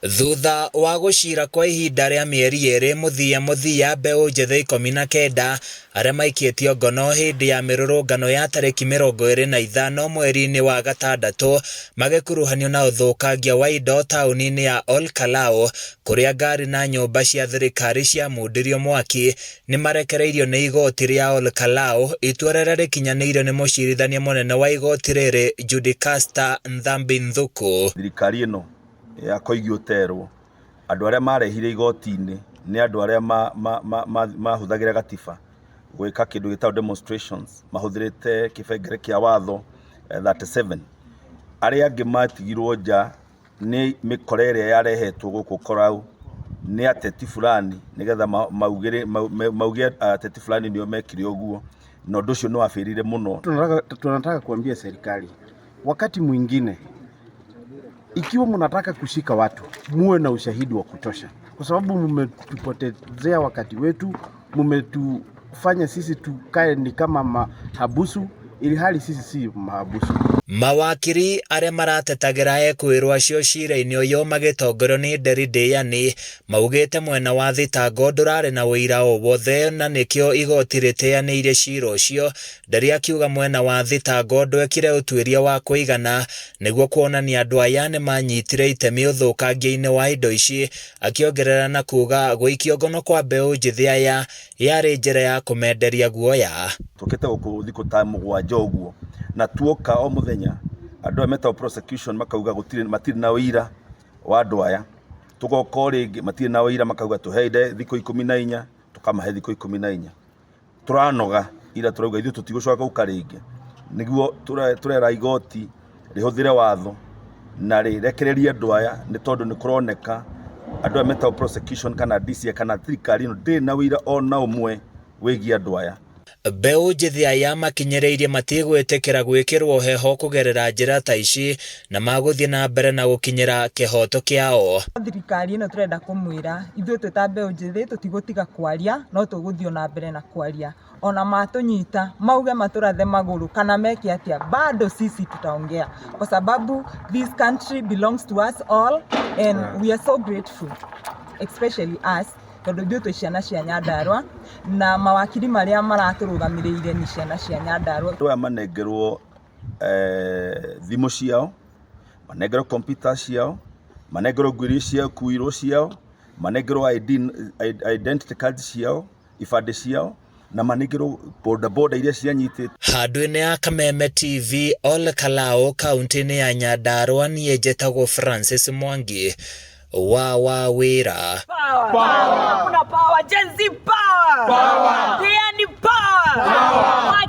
Thutha wa gũcira kwa ihinda rĩa mĩeri 2 mũthia mũthia, mbeũ njĩthĩ 19 arĩa maikĩtio ngono hĩndĩ ya mĩrũrũngano ya tarĩki 25 mweri-inĩ wa gatandatũ magĩkuruhanio na ũthũkangia wa indo taũni-inĩ ya Ol Kalou, kũrĩa ngari na nyũmba cia thirikari ciamundirio mwaki, nĩ marekereirio nĩ igoti rĩa Ol Kalou, itua rĩrĩa rĩkinyanĩirio nĩ mũcirithania mũnene wa igoti rĩrĩ Judicasta Nthambi Nthuku. Thirikari ĩno ya Koigi Oterwo, andũ arĩa marehire igoti-inĩ nĩ andũ arĩa mahũthagĩra gatiba gwĩka kĩndũ gĩtagwo demonstrations, mahũthĩrĩte kĩbengere kĩa watho 37. Arĩa angĩ matigirwo nja nĩ mĩkora ĩrĩa yarehetwo gũkũ Korau nĩ ateti fulani, nĩgetha mauge ateti fulani nĩo mekire ũguo, na ũndũ ũcio nĩ wabĩrire mũno. Tunataka kuambia serikali, wakati mwingine ikiwa mnataka kushika watu muwe na ushahidi wa kutosha, kwa sababu mmetupotezea wakati wetu, mmetufanya sisi tukae ni kama mahabusu, ili hali sisi si mahabusu. Mawakiri arĩa maratetagĩra ekwĩrwo acio cira-inĩ ũyũ magĩtongorio nĩ Nderi Ndĩani maugĩte mwena wa thitango ndũrarĩ na ũira o wothe na nĩkĩo igoti rĩteanĩirie cira ũcio. Nderi akiuga mwena wa thitango ndwekire ũtuĩria wa kũigana nĩguo kuonania andũ aya nĩ manyitire itemi ũthũkangia-inĩ wa indo ici, akĩongerera na kuga gũikio ngono kwa mbeũ njĩthĩ aya yarĩ njĩra ya kũmenderia guoya. Tũkĩte gũkũ thikũ ta 7 ũguo, na tuoka o mũthenya andũ aya metagwo prosecution makauga gũtirĩ, matirĩ na ũira wa andũ aya. Tũgoka o rĩngĩ matirĩ na ũira, makauga tũhe thikũ 14, tũkamahe thikũ 14. Tũranoga ira, tũrauga ithuĩ tũtigũcoka gũka rĩngĩ. Nĩguo tũrera igoti rĩhũthĩre watho na rĩrekererie andũ aya, nĩ tondũ nĩ kũroneka andũ aya metagwo prosecution kana DCI kana thirikari ĩno ndĩrĩ na ũira ona ũmwe wĩgiĩ andũ aya. Mbeũ njĩthĩ aya makinyĩrĩirie matigwĩtĩkĩra gwĩkĩrwo heho kũgerera njĩra ta ici na magũthiĩ na mbere na gũkinyĩra kĩhoto kĩao. Thirikari ĩno tũrenda kũmwĩra ithuĩ twĩ ta mbeũ njĩthĩ tũtigũtiga kwaria, no tũgũthiĩ na mbere na kwaria. Ona matũnyita mauge matũrathe magũrũ kana meke atĩa, bado sisi tutaongea, kwa sababu this country belongs to us all and we are so grateful, especially us, tondũ ithuĩ twĩ ciana cia Nyandarua na mawakiri marĩa maratũrũgamĩrĩire nĩ ciana cia Nyandarua. Andũ aya manengerwo thimũ ciao, manengerwo kompyuta ciao, manengerwo nguo iria ciakuirwo ciao, manengerwo ID, identity cards ciao, ibandĩ ciao, na manengerwo boda boda iria cianyitĩtwo. Handũ-inĩ ya Kameme TV, Ol Kalou, kaunti-inĩ ya Nyandarua, niĩ njĩtagwo Francis Mwangi wa Wawĩra. Power. Power. Kuna power. Gen Z power. Power.